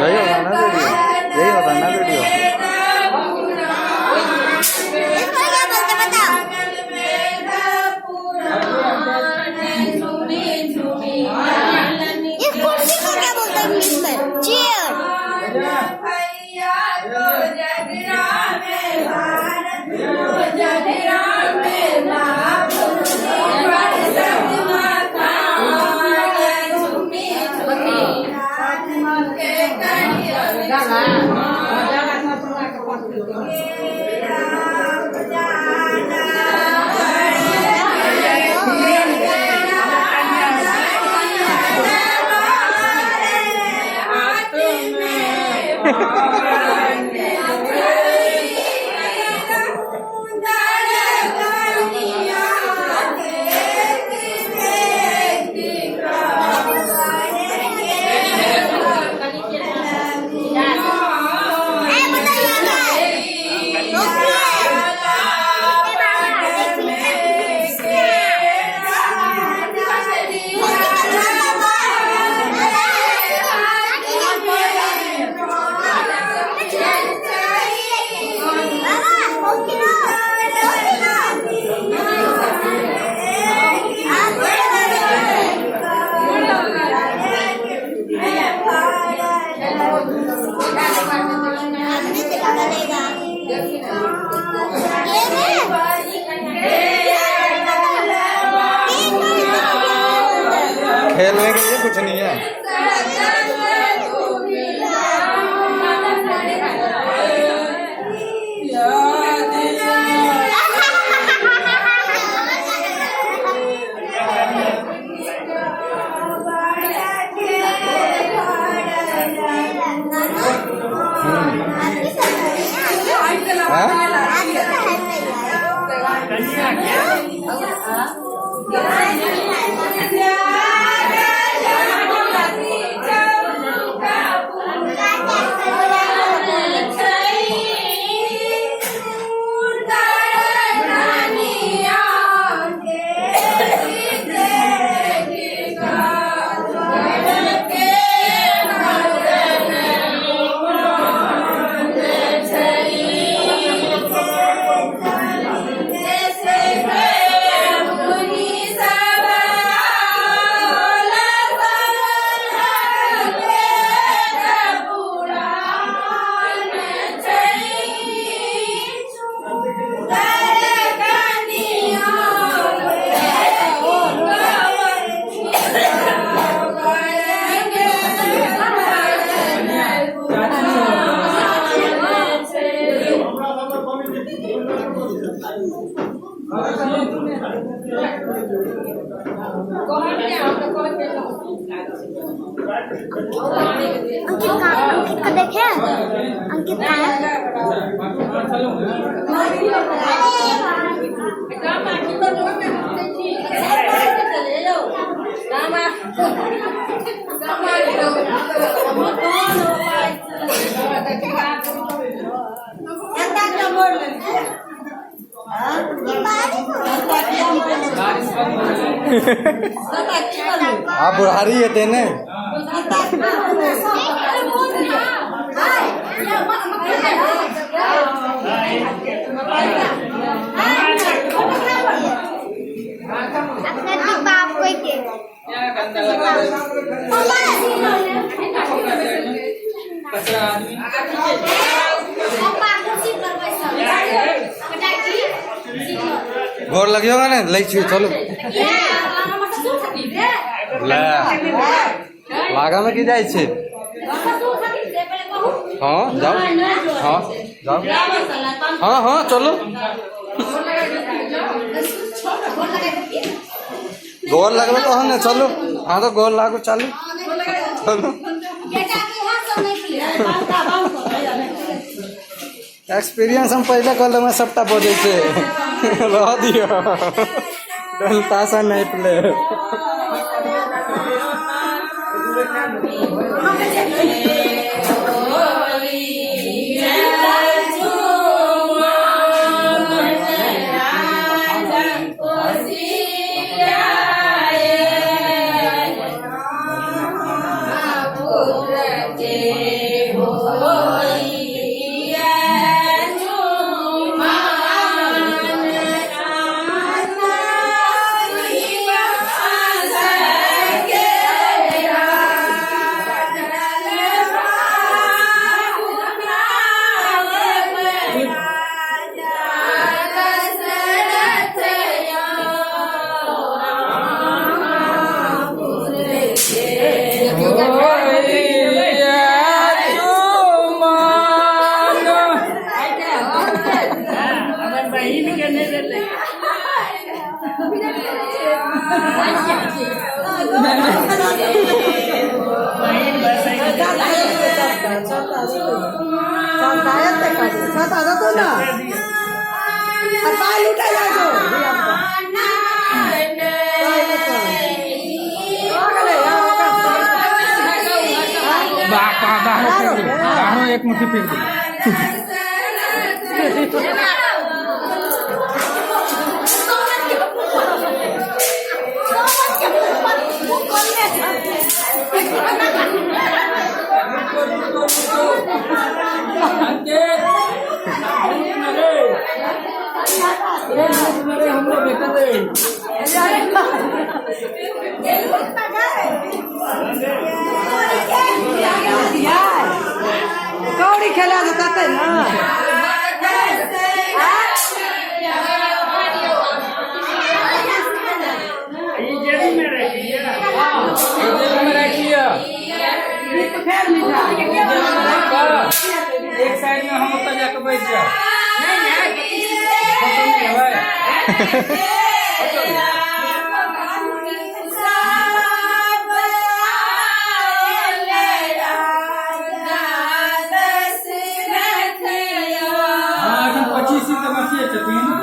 यही होता ना वीडियो, यही होता ना वीडियो। इसको क्या बोलते बताओ? इस कुर्सी को क्या बोलते हैं इंग्लिश में? चेयर। ए बताइए क्या है? खेलने के लिए कुछ नहीं है। हाँ? अंकित का, अंकित को देखे, अंकित का है। आप बुढ़ारी है तेने। अपना डिब्बा आपको ही दे। गोर लगियो ने लै छी, चलू ले लागा में की जाइ छै। हाँ जाओ, हाँ जाओ, हाँ हाँ चलू। गोर लगबे तहन ने, चलू। हाँ तो गोर लागू, चलू चलू। एक्सपीरियंस हम पहले कह लेबै, सबटा बजै छै। रह दियौ, डंटा नहीं प्ले। एक मुट्ठी फेंक दे। कौड़ी खेला देता ना। एक साइड में हम ओतऽ जाके बैठ जाओ। हाँ, एखन 25 ही तऽ बाकी छथिन।